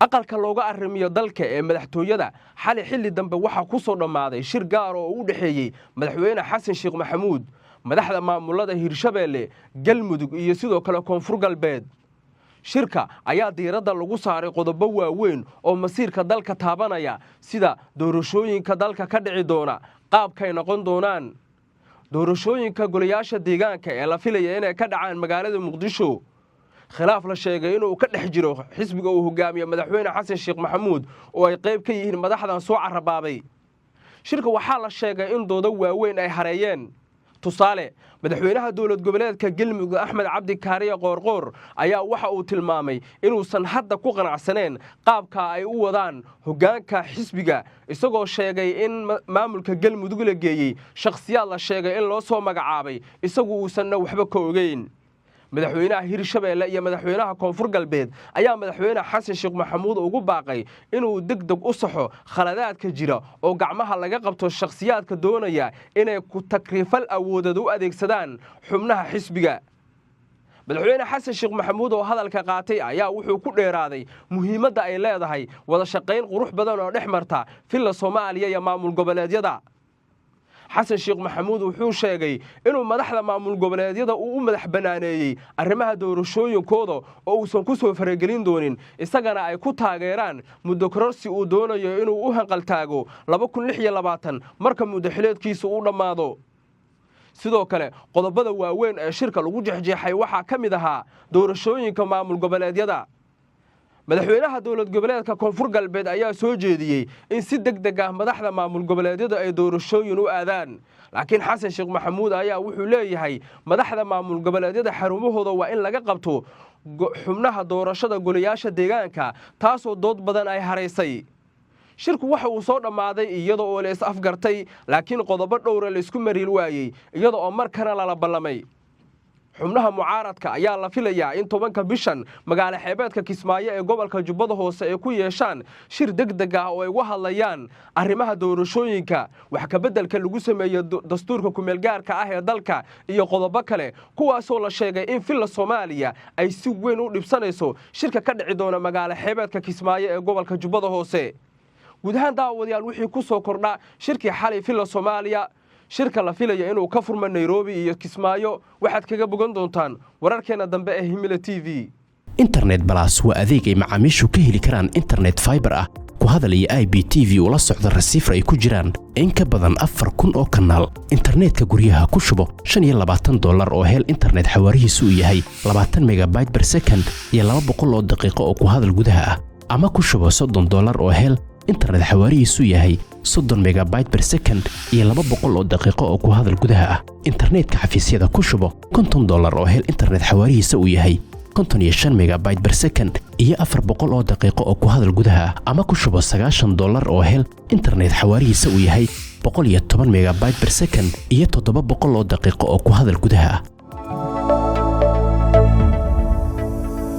Aqalka looga arrimiyo dalka ee madaxtooyada xali xilli dambe waxaa ku soo dhammaaday shir gaar oo u dhexeeyey Madaxweyne Xasan Sheekh Maxamuud, madaxda maamulada Hirshabeelle, Galmudug iyo sidoo kale Koonfur Galbeed. Shirka ayaa diiradda lagu saaray qodobo waaweyn oo masiirka dalka taabanaya, sida doorashooyinka dalka ka dhici doona, qaabkay noqon doonaan, doorashooyinka golayaasha deegaanka ee la filaya inay ka dhacaan magaalada Muqdisho, khilaaf la sheegay inuu ka dhex jiro xisbiga uu hogaamiyo Madaxweyne Xasan Sheekh Maxamuud oo ay qayb ka yihiin madaxdan soo carabaabay. Shirka waxaa la sheegay in doodo waaweyn ay hareeyeen. Tusaale, madaxweynaha dowlad goboleedka Galmudug, Axmed Cabdi Kaariye Qoorqoor, ayaa waxa uu tilmaamay inuusan hadda ku qanacsaneen qaabka ay u wadaan hoggaanka xisbiga, isagoo sheegay in maamulka Galmudug la geeyey shakhsiyaad la sheegay in loo soo magacaabay, isagu uusanna waxba ka ogeyn. Madaxweynaha Hirshabeelle iyo madaxweynaha Koonfur Galbeed ayaa Madaxweyne Xasan Sheekh Maxamuud ugu baaqay inuu deg deg u saxo khaladaadka jira oo gacmaha laga qabto shakhsiyaadka doonaya inay ku takriifal awoodeed u adeegsadaan xubnaha xisbiga. Madaxweyne Xasan Sheekh Maxamuud oo hadalka qaatay ayaa wuxuu ku dheeraaday muhiimadda ay leedahay wada shaqayn qurux badan oo dhex marta Villa Soomaaliya iyo maamul goboleedyada. Xasan Sheekh Maxamuud wuxuu sheegay inuu madaxda maamul goboleedyada uu u madax bannaaneeyey arrimaha doorashooyinkooda oo uusan ku soo faragelin doonin, isagana ay ku taageeraan muddo kororsi uu doonayo inuu u hanqaltaago 2026 marka muddaxileedkiisa uu dhammaado. Sidoo kale, qodobada waaweyn ee shirka lagu jexjeexay waxaa ka mid ahaa doorashooyinka maamul goboleedyada. Madaxweynaha dowlad goboleedka Koonfur Galbeed ayaa soo jeediyey in si deg deg ah madaxda maamul goboleedyadu ay doorashooyin u aadaan, laakiin Xasan Sheekh Maxamuud ayaa wuxuu leeyahay madaxda maamul goboleedyada xarumahooda waa in laga qabto xubnaha doorashada golayaasha deegaanka, taasoo dood badan ay haraysay. Shirku waxa uu soo dhammaaday iyada oo la is afgartay, laakiin qodobo dhowra la isku mariil waayey, iyada oo markana lala ballamay. Xubnaha mucaaradka ayaa la filayaa in 10-ka bishan magaalo xeebeedka Kismaayo ee gobolka Jubbada Hoose ay ku yeeshaan shir deg deg ah oo ay uga hadlayaan arrimaha doorashooyinka, wax kabeddelka lagu sameeyo dastuurka kumeelgaarka ah ee dalka iyo qodobo kale, kuwaasoo la sheegay in Villa Soomaaliya ay si weyn u dhibsanayso shirka ka dhici doona magaalo xeebeedka Kismaayo ee gobolka Jubbada Hoose. Guud ahaan, daawadayaal, wixii ku soo kordha shirkii xalay Villa Soomaaliya, shirka la filaya inuu ka furmo Nairobi iyo Kismaayo, waxaad kaga bogan doontaan wararkeena dambe ee Himila TV. Internet Plus waa adeeg ay macaamiishu ka heli karaan internet fiber ah, ku hadal iyo IPTV ula socda receiver ay ku jiraan in ka badan 4000 oo kanaal. Internetka guryaha ku shubo $25 oo hel internet xawaarihiisu uu yahay 20 megabyte per second iyo 200 oo daqiiqo oo ku hadal gudaha ah, ama ku shubo $30 oo hel internet xawaarihiisu yahay 30 megabyte per second iyo 200 oo daqiiqo oo ku hadal gudaha ah. Internetka xafiisyada ku shubo $50 oo hel internet xawaarihiisa uu yahay 55 megabyte per second iyo 400 oo daqiiqo oo ku hadal gudaha ah, ama ku shubo $90 oo hel internet xawaarihiisa uu yahay 110 megabyte per second iyo 700 oo daqiiqo oo ku hadal gudaha ah.